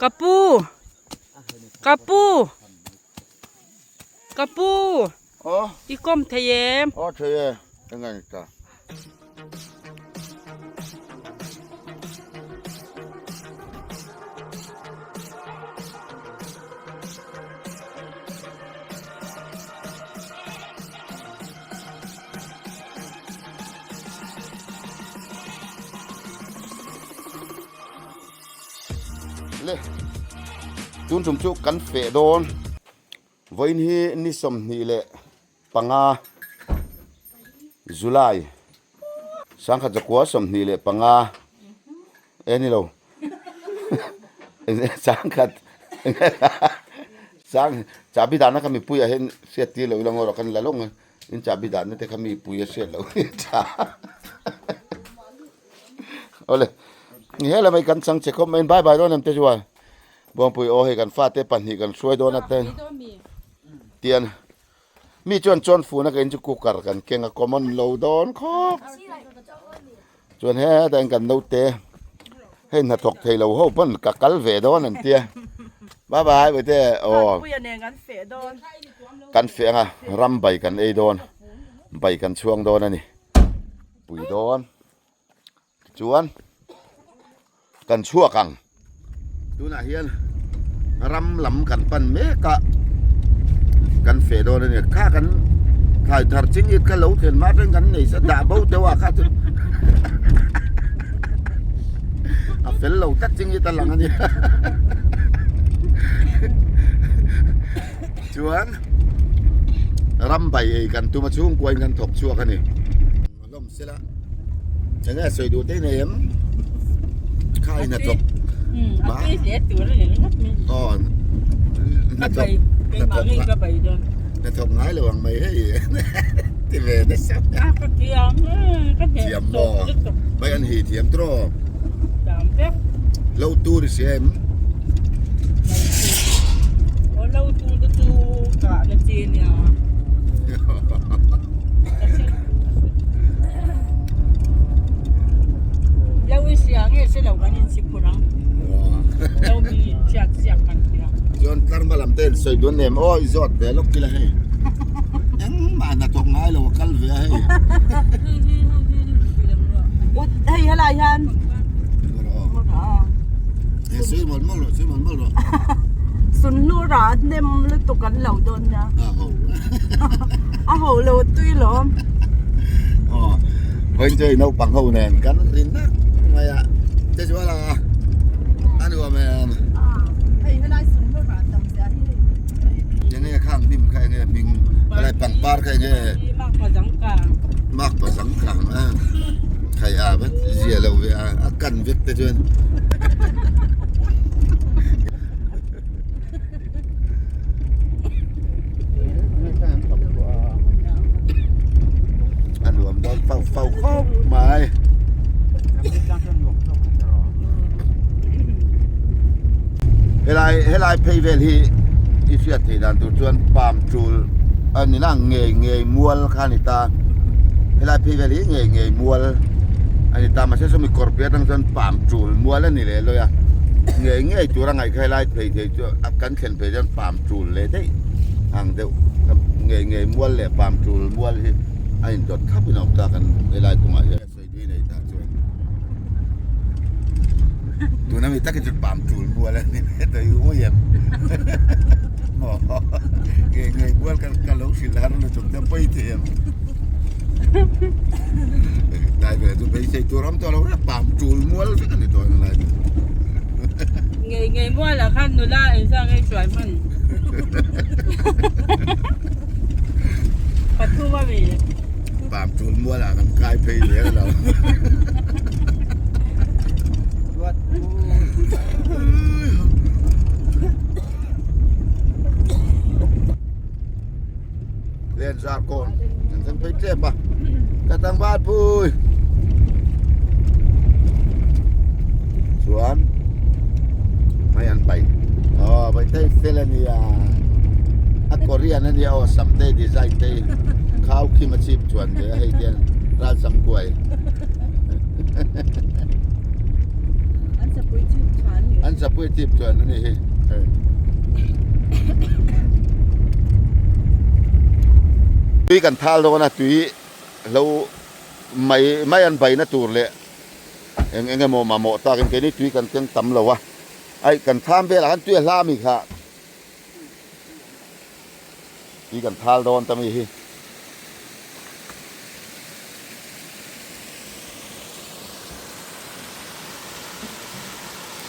Ka pu ka pu ka pu i kawm thei em? Aw thei e, eng a ni ta. Le tun tum chu kan feh dawn vawiin hi ni 25 July sangkhat zakua 25 e ni lo sangkhat sang chahbi dahna kha mipuiah hian hriat tir loh ila ngaw rawh kan la lawk ang in chahbi dahna te kha mipui a hriat loh hi tha awle he lamah hi kan chang che khawp mai in bye bye dawn em te chuan Buangpui aw hei kan fate pahnih kan hruai dawn a te tian mi chuan chuan funa ka in chu cooker kan keng a common lo dawn khawp chuan hetah hian kan naute hei hnathawk thei lo ho pawn ka kal ve dawn an tia bye bye bawihte aw kan feh anga ram bai kan ei dawn bai kan chhuang dawn a ni pui dawn. Chuan kan chhuak ang. Tunah hian ram lam kan pan mek a, kan feh dawn a ni. Kha kan thlai thar ching it kha lo thlen hma atangin kan nei sa dah bo deuh a kha chu a fel lo tlat ching it a lang a ni. Chuan ram bai ei kan tum a chhungkuain kan thawk chhuak a ni. Lawm sela eng nge sawi duh te nei em kha in hnathawk a tui hle tur a ni ringawt mai aw hnathawk hnathawk hnathawk ngai lo ang mai hei ti ve nasa a ka thiam ka hneh thiam maw mai an hi thiam tiraw thiam vek lo tur i hria em aw lo tur te chu kah na chi ania. Chuan tlarhma lam te in sawi dun em aw i zawt ve lawk kila hei engmah hnathawk ngai lo a kal ve a hei. Hei helai hian Sawi mawlh mawlh rawh sawi mawlh mawlh rawh. Sunhlu rah hnem lutuk an lo dawn nia. A ho. A ho lo tui lawm. Aw vawiin chu hei naupang ho nen kan rin nak mai a che chuan a a nuam em. Hei helai sunhlu rah tam zia hi hei. Enge khang hnim kha enge hming helai pangpar kha enge. Makpa zangkang. Makpa zangkang a khai a va zia lo ve a a kan vek te chuan. A nuam dawn fau fau khawp mai. Helai helai phei vel hi i hriat theih dan tur chuan palm tul a ni na ngei ngei mual kha a ni ta helai phei vel hi ngei ngei mual a ni ta mahse sawmi kawr piah atang chuan palm tul mual a ni leh lawi a ngei ngei tur a ngaih kha helai phei thei chu a kan thlen phei chuan palm tul leh daih ang deuh ngei ngei mual leh palm tul mual hi a indawt thlap in a awm ta kan helai kawngah hian. Tui nei ta chuan tuna mi takin chu pam tul mual a ni tui ui em maw nge nge mual ka ka lo hrilh har lutuk te pawi thei em tai ve chu beisei tur awm tawh lo reng pam tul mual vek a ni tawh englai chu nge nge mual ah khan nula engzah nge chuai hman pathum a mi. Pam tul mual ah kan kai phei zel lo. Len zar kawn kan thleng phei tlep a ka tlangval pui chuan mai an pai aw pai thei fel a nia a korean a nia aw sam te design te Khau khim a chip chuan ve a hei tian ral sam kuai. Sapui chip chuan ni. An sapui chip chuan ani hi. Tui kan thal dawn a tui lo mai mai an baina tur leh eng eng emaw mamawh takin keini tui kan keng tam lo a ai kan tham velah khan tui a hla ami kha tui kan thal dawn ta mi hi.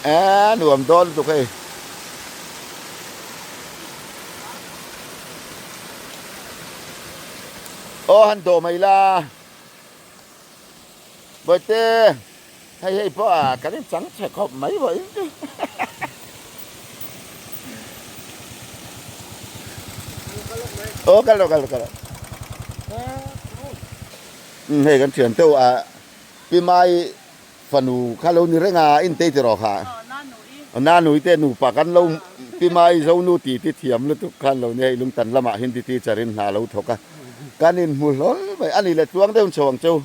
Eee nuam dawn lutuk hei. Aw han dawh mai la. Bawihte hei hei pawh a kan in chang chhe khawp mai vawiin chu. Aw kal rawh kal rawh kal rawh. Umm hei kan thian teuh a Pi Mai fanu kha lo ni reng a intei ti rawh kha. Nanui te nupa kan lo Pi Mai Zonu ti ti thiam lutuk khan lo ni hei Lungtan lamah Hindi teacher in hna lo thawk a. Kan inhmu hlawl mai. A ni le tluang deuh in chho ang cheu.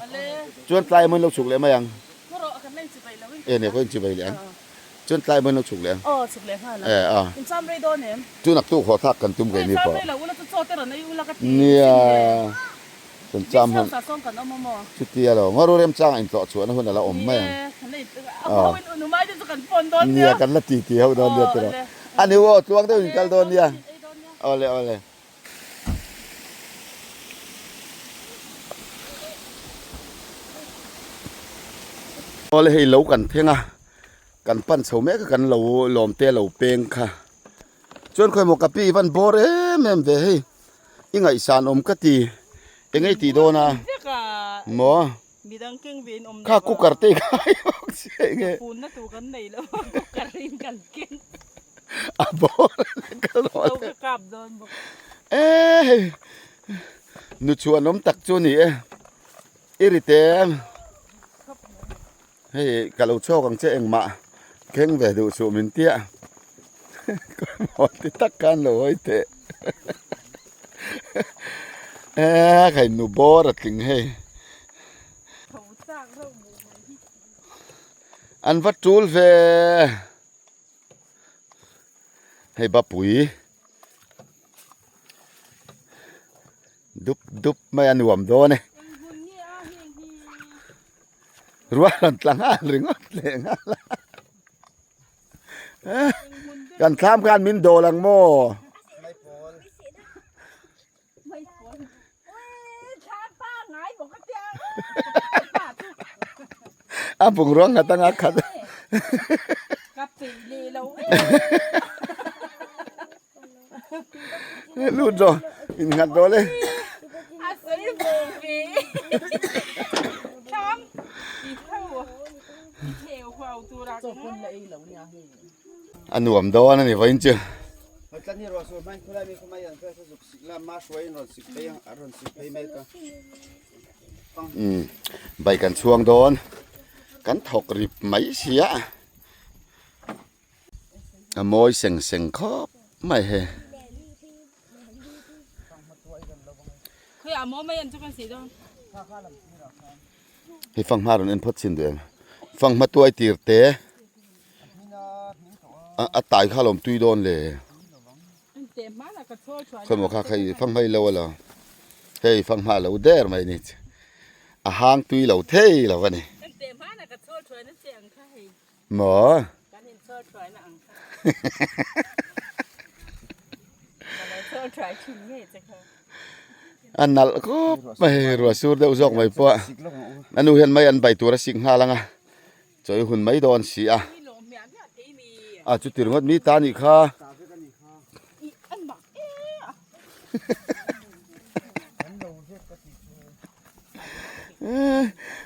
Chuan tlai emaw in lo chhuk leh mai ang. E ne pawh in chibai leh ang. Chuan tlai emaw in lo chhuk leh ang. E a. Chu naktuk haw thlak kan tum keini pawh. Nia. Chuan cham han chutia lo. Ngaw ru remchangah intlawh chhuahna hun a la awm mai ang. Nia kan la ti ti ho dawn nia tiraw. A ni aw tluang deuh in kal dawn nia. Awle awle. Awle hei lo kan thleng a kan pan chho mek a kan lo lawm te lo peng kha chuan khawi maw ka pi van bawr em em ve hei i ngaihsan awm ka ti eng ei tih dawn a maw kha cooker te kha i bawk si eng nge a bawr ka rawh le e hei nu chhuan awm tak chu a ni e i ri te hei ka lo chhawk ang che engmah thleng ve duh suh min tia ka maw ti tak khan lo hawi teh e hei nu bawr a tling hei. An va tul ve. Hei bapui dup dup mai a nuam dawn e. Rual rawn tla nghal ringawt leh nghal a. Kan thlam khan min dawl ang maw? A bungrua nghat anga khat lut rawh in nghat rawh le a nuam dawn a ni vawiin chu. Umm bike an chhuang dawn kan thawk rip mai sia a mawi seng seng khawp mai hei. Hei fanghma rawn en phawt chin duh em fanghma tuai tir te a tai kha a lawm tui dawn le. Khawimaw kha kha i fanghma i lo a lo hei fanghma a lo der mai a ni a hang tui lo thei lo a ni maw a nalh khawp mai ruah sur deuh zawk mai pawh a nu hian mai an bai tur a sik nghal ang a. Chawi hun mai dawn si a. A chuti ringawt mi ta nih kha.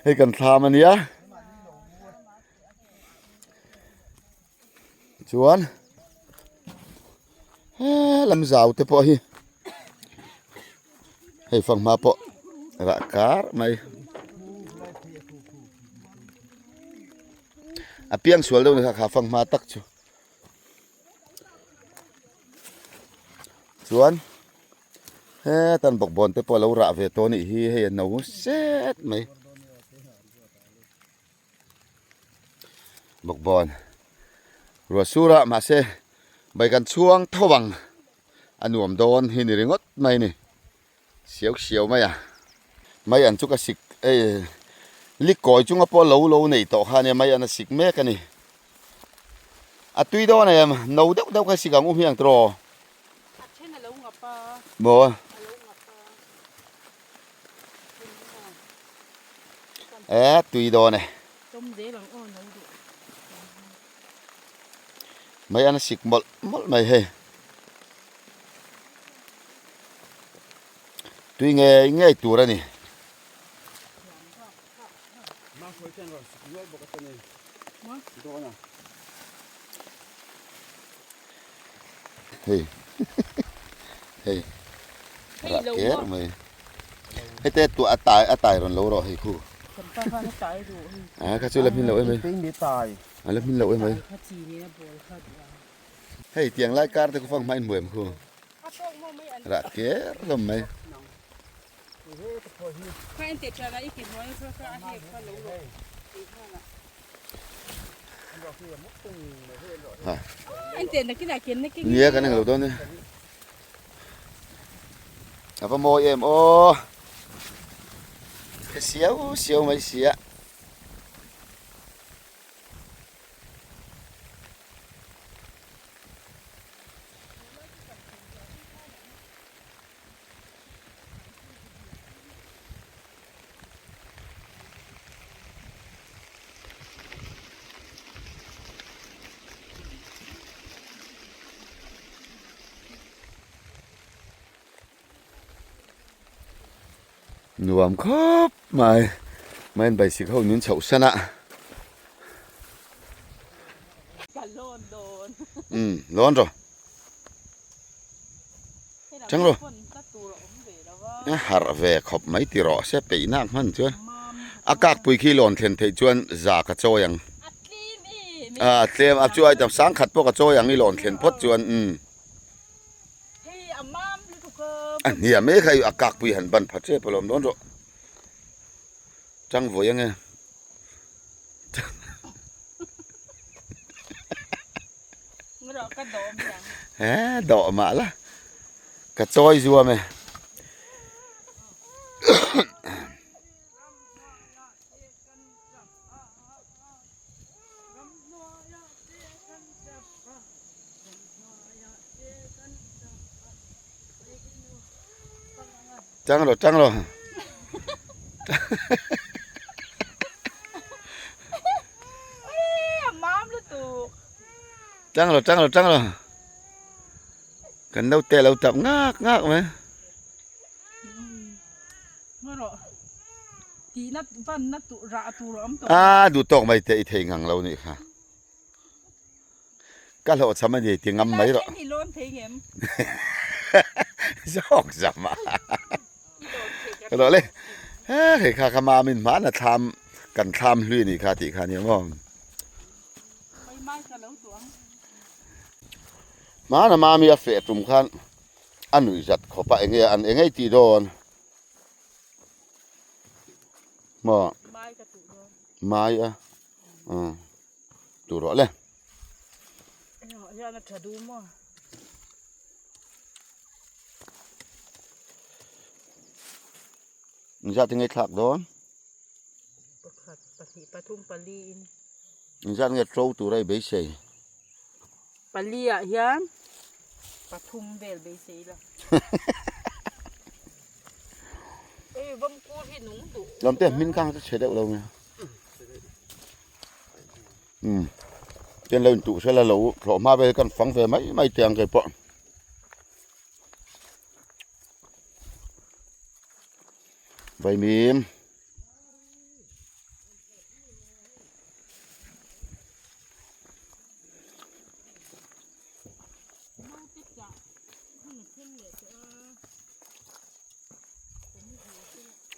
Hei kan thlam a nia. Chuan he lam zau te pawh hi hei fanghma pawh rah kar mai a piang sual deuh ni kha kha fanghma tak chu chuan hetan bawkbawn te pawh a lo rah ve tawh a nih hi hei a no set mai. Bawkbawn. Ruah sur a mahse bai kan chhuang tho ang a nuam dawn hi ni ringawt mai a ni siau siau mai a mai an chu ka sik ei likawi chunga pawh lo lo nei tawh kha ania mai an a sik mek a ni a tui dawn em no deuh deuh kha sik ang u hmiang tawh maw. E tui dawn e. Mai an sik mawlh mawlh mai hei. Tui ngei ngei tur a ni. Hei hei rah ker mai hete tu a tai a tai rawn lo rawh hei khu a kha chu la hmin lo em mai a la hmin lo em mai hei tiang lai kar te khu fang hma in hmu em khu rah ker hlawm mai. Nia kan englo dawn e a va mawi em aw ka siau siau mai sia. Nuam khawp mai mai an bicycle ho min chhoh san a umm lawn rawh. Chang rawh. A harh ve khawp mai ti rawh se peih nak hman chuan a kak pui khi lawn thlen theih chuan za ka chawi ang. A tlem a chu ai tam sang khat pawh ka chawi ang i lawn thlen phawt chuan umm. A hniam mek a a kak pui han ban pha tep alawm dawn rawh. Chang vawi ange. He dawh mah la ka chawi zuam e. Chang rawh chang rawh. Chang rawh chang rawh chang rawh. Kan naute a lo tap ngak ngak mai. A duh tawk mai teh i thei ngang lo nih kha. Ka hlawh cham a ni ti ngam mai rawh. Zawk zam a. Ka rawh le. He hei kha kha mamin hmana thlam kan thlam hlui a nih kha tih kha a nia maw. Hmana mami a feh tum khan a nuih zat khawp a enge an engei tih dawn. Maw. Mai a. Tur rawh le. Hian a tha duh maw. Engzat nge thlak dawn? Pakhat, pahnih, pathum, pali in. Engzat nge to tur a i beisei? Pali ah hian pathum vel beisei la. Ei vawmkur hi nung duh. Lamte hmin kha chu chhe deuh lo nge. Umm ten lo intuh sela lo thlawh hma vel kan fang ve mai mai teh ang kei pawh. Vaimim.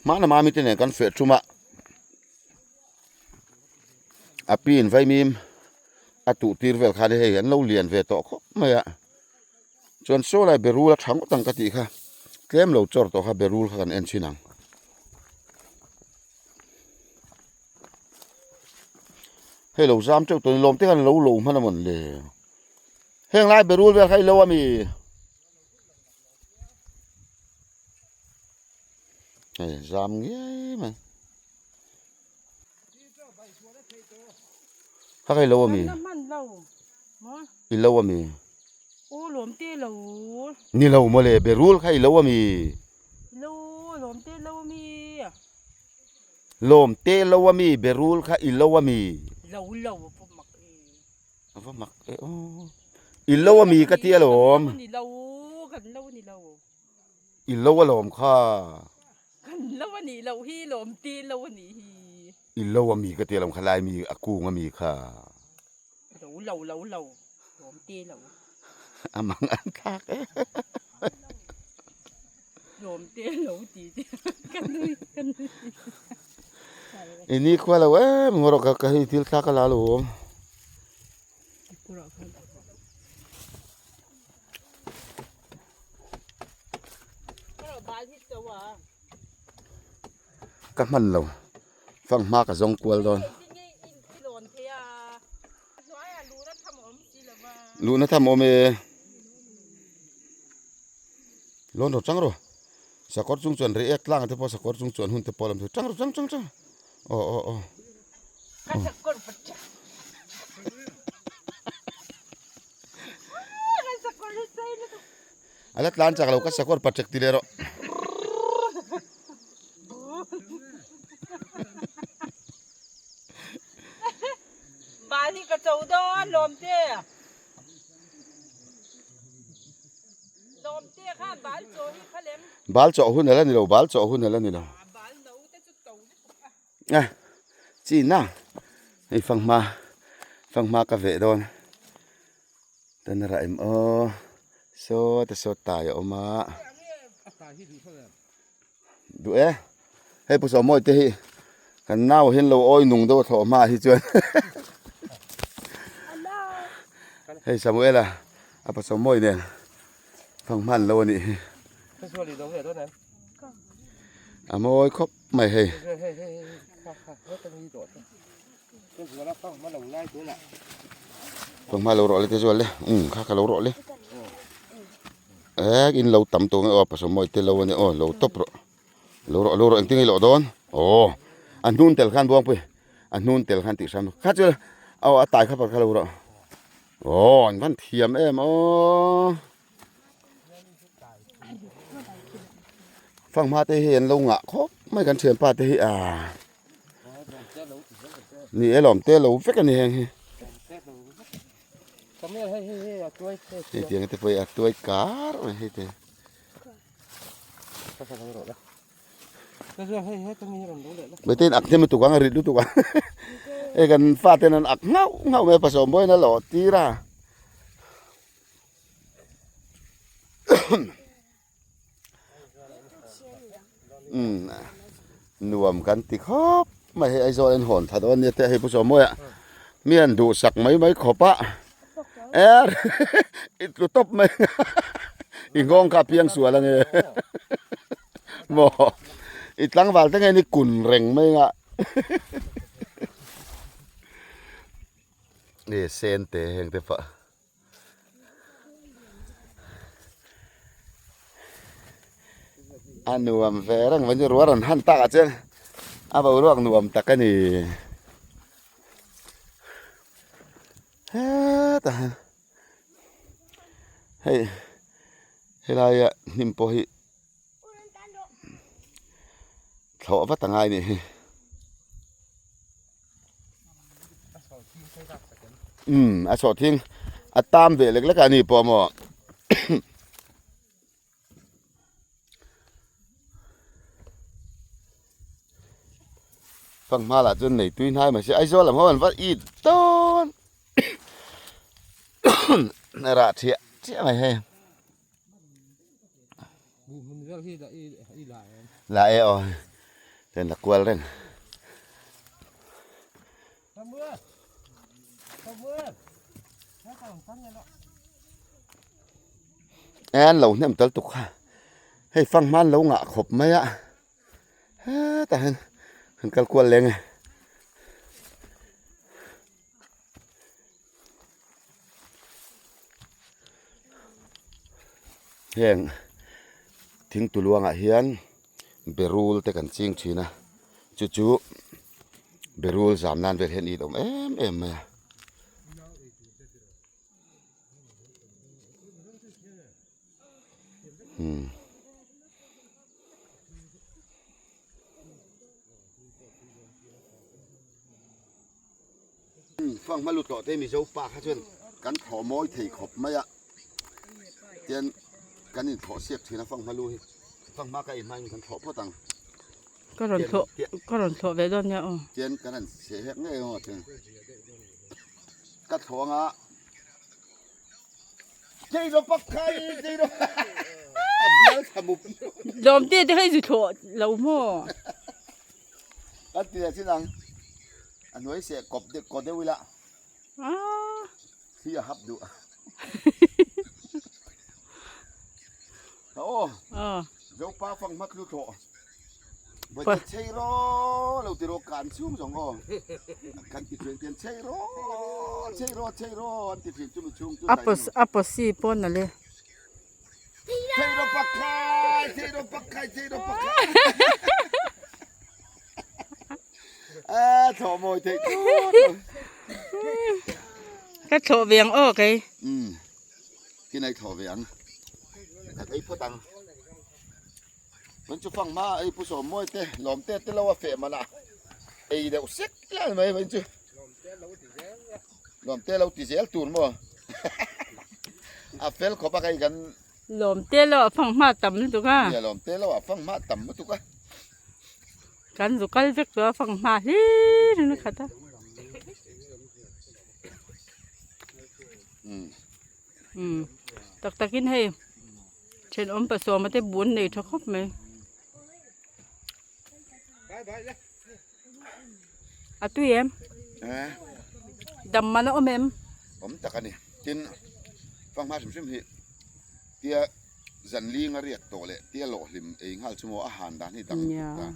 Hmana mami te nen kan feh thum a. A pin vaimim a tuh tir vel khan hei an lo lian ve tawh khawp mai a chuan saw lai berul a tha ngawt ang ka tih kha tlem lo chawr tawh kha berul kha kan en thin ang. Hei lo zam teuh tawh ni lawm te khan lo lo hman a mawn le. Heng lai berul vel kha i lo a mi. Hei zam ngei mai. Kha kha i lo a mi. I lo a mi. U lawm te lo. Ni lo maw le berul kha i lo a mi. Lo lawm te lo a mi. Lawm te lo a mi berul kha i lo a mi. Lo lo a va mak e. A va mak e aw. I lo a mi ka ti alawm. Kan lo ni lo kan lo ni lo. I lo alawm kha. Kan lo a nih loh hi lawm te lo a nih hi. I lo a mi ka ti alawm kha lai mi a kung a mi kha. Lo lo lo lo lawm te lo. A mang an thlak e. Lawm te lo ti te ka nui ka nui. I ni khua lo em ngawh rawh ka ka hei thil thlak a la lo awm. Ka hman lo fanghma ka zawng kual dawn. Luhna tham awm e. Lawn rawh chang rawh. Sakawr chung chuan rei ek tlang te pawh sakawr chung chuan hun te pawh a lam thei chang rawh chang chang chang. Aw aw aw. Ka sakawr pa chak. Ka sakawr hi sei lutuk. A la tlan chak lo ka sakawr pa chak ti leh rawh. Mahni ka cho dawn lawm te. Bal chawh hun ala ni lo bal chawh hun ala ni lo a china hei fanghma fanghma ka veh dawn tan a rah em aw saw te saw tai a awm a duh e hei pu sawmawi te hi kan nau hian lo awi nung deuh a thlawh hma hi chuan hei Samuela a pa sawmawi nen fang hman lo a nih hi a mawi khawp mai hei. Fanghma lo rawh le te zual le umm kha kha lo rawh le. Ek in lo tam tawh nge aw pasal mawi te lo a nia aw lo tawp rawh lo rawh lo rawh engtin nge i lawh dawn aw a hnun tel khan buangpui a hnun tel khan tih hram kha chu aw a tai kha pakhat kha lo rawh aw an van thiam em aw fanghma te hi an lo ngah khawp mai kan thianpa te hi ah ni e lawm te lo vek a ni heng hi. Hei tiang te pawh hi a tuai kar mai hei te. Mei te in ak hnem lutuk ang a rit lutuk ang hei kan fate in an ak nghauh nghauh mai a pasawm pawhin a lawh tir a. Umm nuam kan ti khawp mai hei Aizawl an hawn tha dawn nia te hei pu Sawmawia mi an duhsak mai mai khawp a er i tlu tawp mai i nghawng kha a piang sual ange maw i tlangval te nge ni kun reng mai nga nge sen te heng te pawh. A nuam ve reng mai chu rual rawn han tak ah chuan a boruak nuam tak a ni hetah hian hei helaia hnim pawh hi thlawh vat a ngai a nih hi. Umm a chawh thing a tam ve lek lek a ni pawh maw fanghma lah chuan nei tui hnai mai se Aizawl lam ho an va it dawn rah thiah chiah mai hei. La e aw ten la kual reng. En lo hnem tal tuk kha hei fang hman lo ngah khawp mai a hetah hian kan kal kual leng e. Heng thingtuluangah hian berul te kan ching thin a chu chu berul zam nan vel hian it awm em em mai a. Hmm. Fang hma lut tawh te Mizo pa kha chuan kan thlawh mawi thei khawp mai a tian kan in thlawh siak thin a fang hma lu hi fang hma ka ei hma in kan thlawh phawt ang ka rawn thlawh ka rawn thlawh ve dawn nia aw tian kan han chhe hek ngei ang aw tian ka thlawh anga chei ro pak khai chei ro a bial thla mup lawm te te kha i zu thlawh lo maw Kan ti leh chin ang. A hnuai seh kawp deuh kaw deuh ila. Thli a hap duh. Aw. Zopa fang hma tlu thlawh. Vawi chei ro lo ti ro kan chhung zawng aw. Kan ti thin tian chei ro chei ro chei ro an ti thin chumi chhung chu. A pawsi pawn a le. Chei ro pakhat chei ro pakhat chei ro pakhat. A thlawh mawi theih tut. Ka thlawh ve ang aw kei. Um. Kinai thlawh ve ang. Ka ei phawt ang. Kan chu fang hma ei pu sawm mawi te lawm te te lo a feh man a. Ei deuh sek lai mai mai chu. Lawm te lo ti zel tur maw. A fel khawp a kei kan. Lawm te lo a fang hma tam lutuk a. Nia lawm te lo a fang hma tam lutuk a. Kan zu kal vek tawh a fang hma hlir in a khat a. Um tak tak in hei thenawm pasawma te bun nei tha khawp mai. A tui em? Dam man a awm em? Awm tak a ni. Tin, fanghma hrim hrim hi tia zan ling a riak tawh leh tia lawh hlim ei nghal chu maw a han dan hi dang ta.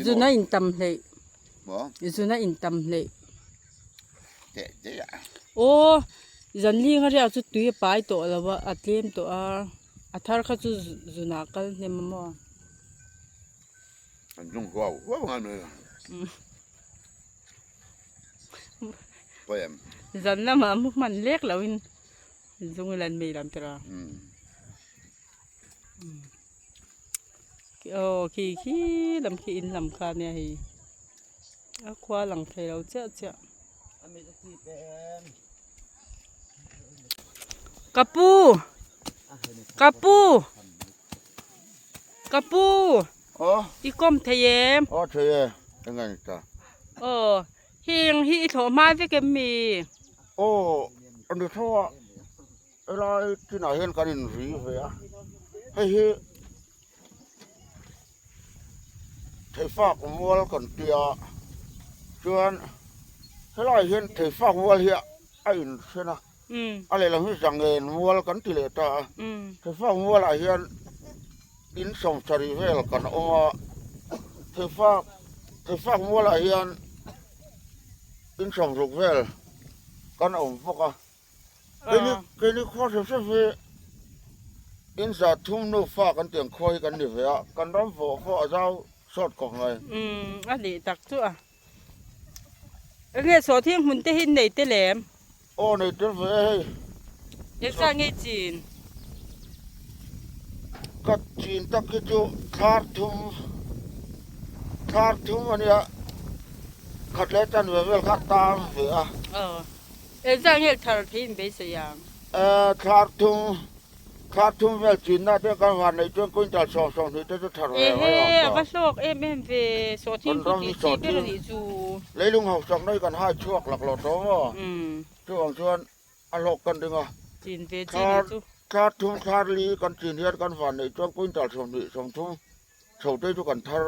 Zun a intam hleih. Maw? Zun a intam hleih. Teh teh a. Aw, zan ling a riak chu tui a pai tawh lo a, a tlem tawh a. A thar kha chu zunah kal hnem a maw? An zung huau huau ngai mai a. Pawi em? Zan lamah mu hman lek loin zung ila an mei lam tira. Aw khi khi lam khi in lam kha nia hei. A khua lang thei lo chiah chiah. Ka pu! Ka pu! Ka pu! I kawm thei em? Aw thei e, eng a ni ta? Aw, heng hi i thlawh hma vek em mi? Aw, a ni tho a, helai chinah hian kan inri ve a, hei hi Theifak mual kan tia chuan helai hian Theifak mual hi a inhren a, a lehlam hi Zangen mual kan ti leh ta a, Theifak mualah hian in sawmsarih vel kan awm a, Theifak Theifak mualah hian in sawmruk vel kan awm bawk a. Keini keini khua hrim hrim hi in za thum nufa kan tih ang khua hi kan ni ve a, kan ram vawh vawh a zau sawt khawp mai. Umm a nih tak chu a. Enge sawhthing hmun te hi nei tel em? Aw nei tel ve e hei. Engzah nge chin? Ka chin tak hi chu thlar thum thlar thum a nia khat leh tan ve vel kha a tam ve a. Aw. Engzah nge thar thei in beisei ang? Thlar thum, thlar thum vel chinna te kan van neih chuan quintal 20 te chu thar ve mai ang Ehe, a va hlawk em em ve, sawhthing chu tih chi ber a nih chu. Leilung hausak na hi kan hai chhuak lak lo tawh maw? Chuvang chuan a hlawk kan ring a. Chin ve chi nih chu. Thlar thum, thlar li kan chin hian kan van neih chuan quintal 20, 30 chho te chu kan thar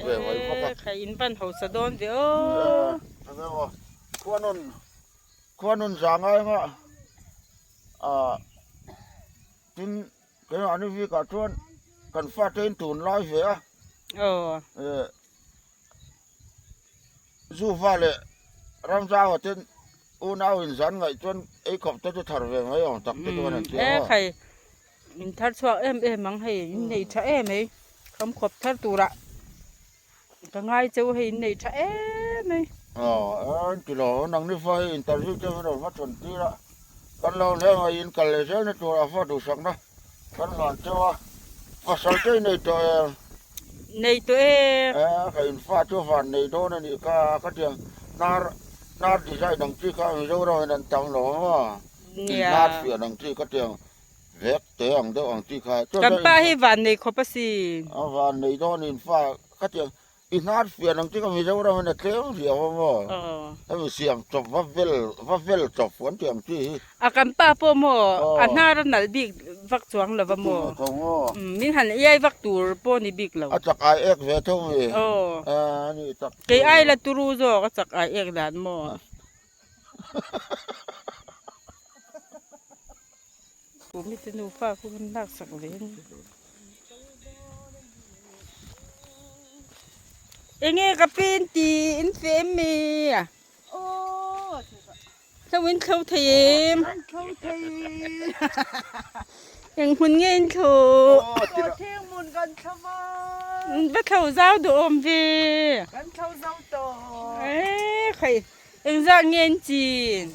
ve mai bawk a. Ehe, khai in van hausa dawn ve aw. Enge maw, khuanun Khuanun za ngai anga ah tin keimahni bikah chuan kan fate in tun lai ve a eh zuva leh ramzau ten unau in zan ngaih chuan ei khawp te chu thar ve mai ang tak te chuan an ti ang a. In thar chhuak em em ang hei in nei tha em mai kham khawp thar turah ka ngai cheu hei in nei tha em mai. Aw en ti lo nang ni fa hi interview te min rawn hma chhawn tir a kan lo hle mai in kal leh zel na tur a fa duhsakna kan hlan cheu a pasal te i nei tawh em? Nei tawh e. E ka in fa chu van nei dawn a nih kha ka tiang hnar hnar design ang chi kha Mizoram in an tam lo a Nia. Hnar fian ang chi ka tiang Vek te ang deuh ang chi kha. Kan pa hi van nei khawp a si. A van nei dawn in fa ka tiang i hnar fian ang chi kha Mizoram in a tlem riau a maw. Hemi siam chawp va vel va vel chawp an tih ang chi hi. A kan pa pawh maw a hnar a nalh bik vak chuang lo va maw. Min han iai vak tur pawh ni bik lo. A chak ai ek ve tho mi. A ni chak. Kei ai la turu zawk a chak ai ek dan maw. Kumi te nufa khu kan lak sak ve a ni. Enge ka pen ti in fe em mi a? Thlo in thlo thei em? Eng hmun nge in thlo? Va thlo zau duh awm ve. Engzah nge in chin?